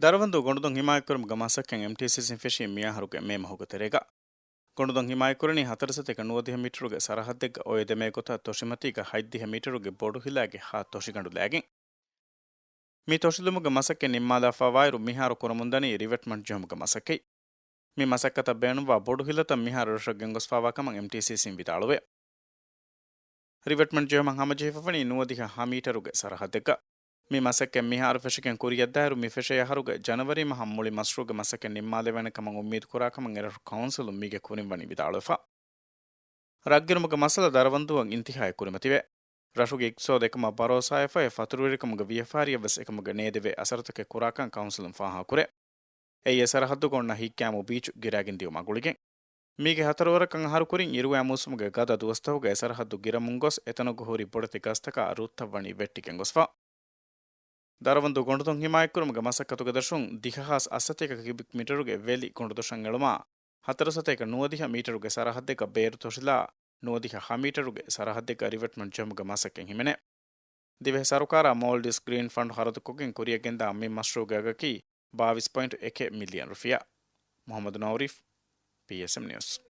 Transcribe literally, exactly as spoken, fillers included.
ދަރަވަންދޫ ގޮނޑުދޮށް ހިމާޔަތްކުރުމުގެ މަސައްކަތް އެމްޓީސީސީން ފެށީ މިއަހަރުގެ މޭ މަހުގެ ތެރޭގަ. ގޮނޑުދޮށް ހިމާޔަތްކުރަނީ ހަތަރު ސަތޭކަ ނުވަދިހަ މީޓަރުގެ ސަރަހައްދެއްގަ އޮއެދެމޭ ގޮތަށް ތޮށިމަތީގަ ހަތްދިހަ މީޓަރުގެ ބޮޑު ހިލާގެ ހާ ތޮށިގަނޑު ލައިގެން. މި ތޮށިލުމުގެ މަސައްކަތް ނިންމާލާފައިވާއިރު މިހާރު ކުރަމުންދަނީ ރިވެޓްމަންޓް ޖެހުމުގެ މަސައްކަތް. މި މަސައްކަތަށް ބޭނުންވާ ބޮޑު ހިލަތައް މިހާރު ރަށަށް ގެންގޮސްފައިވާ ކަމަށް އެމްޓީސީސީން ވިދާޅުވޭ. ރިވެޓްމަންޓް ޖެހުމަށް ހަމަޖެހިފަވަނީ ނުވަދިހަ ހަ މީޓަރުގެ ސަރަހައްދެއްގަ. މި މަސައްކަތް މިހާރު ފެށިގެން ކުރިއަށްދާއިރު މި ފެށޭ އަހަރުގެ ޖަނަވަރީ މަހަށް މުޅި މަޝްރޫޢުގެ މަސައްކަތް ނިންމާލެވޭނެ ކަމަށް އުއްމީދު ކުރާ ކަމަށް އެރަށު ކައުންސިލުން މީގެ ކުރިން ވަނީ ވިދާޅުވެފަ. ރަށްގިރުމުގެ މައްސަލަ ދަރަވަންދޫއަށް އިންތިހާއެއް ކުރިމަތިވޭ. ރަށުގެ އިޤްތިޞާދު އެކަމަށް ބަރޯސާވެފައި ފަތުރުވެރިކަމުގެ ވިޔަފާރިއަށް ވެސް އެކަމުގެ ނޭދެވޭ އަސަރުތަކެއް ކުރާކަން ކައުންސިލުން ފާހަގަކުރޭ. އެއީ އެ ސަރަހައްދުގަ އޮންނަ ހިތްގައިމު ބީޗު ގިރާގެން ދިޔުމާ ގުޅިގެން. މީގެ ހަތަރު ވަރަކަށް އަހަރު ކުރިން އިރުއެއާ މޫސުމުގެ ގަދަ ދުވަސްތަކުގަ އެ ސަރަހައްދު ގިރަމުން ގޮސް އެތަނުގަ ހުރި ބޮޑެތި ގަސްތަކާ ރުއްތައް ވަނީ ވެއްޓިގެން ގޮސްފަ. ދަރަވަންދޫ ގޮނޑުދޮށް ހިމާޔަތްކުރުމުގެ މަސައްކަތުގެ ދަށުން ދިހަ ހާސް އަށް ސަތޭކަ ކިއުބިކް މީޓަރުގެ ވެލި ގޮނޑުދޮށަށް އެޅުމާ، ހަތަރު ސަތޭކަ ނުވަދިހަ މީޓަރުގެ ސަރަހައްދެއްގަ ބޭރު ތޮށިލާ، ނުވަދިހަ ހަ މީޓަރުގެ ސަރަހައްދެއްގަ ރިވެޓްމަންޓް ޖެހުމުގެ މަސައްކަތް ހިމެނޭ. ދިވެހި ސަރުކާރާ މޯލްޑިވްސް ގްރީން ފަންޑް ހަރަދުކޮށްގެން ކުރިއަށް ގެންދާ މި މަޝްރޫޢުގެ އަގަކީ ބާވީސް ޕޮއިންޓު އެކެއް މިލިއަން ރުފިޔާ. މުޙައްމަދު ނައުރީފް، ޕީއެސްއެމް ނިއުސް.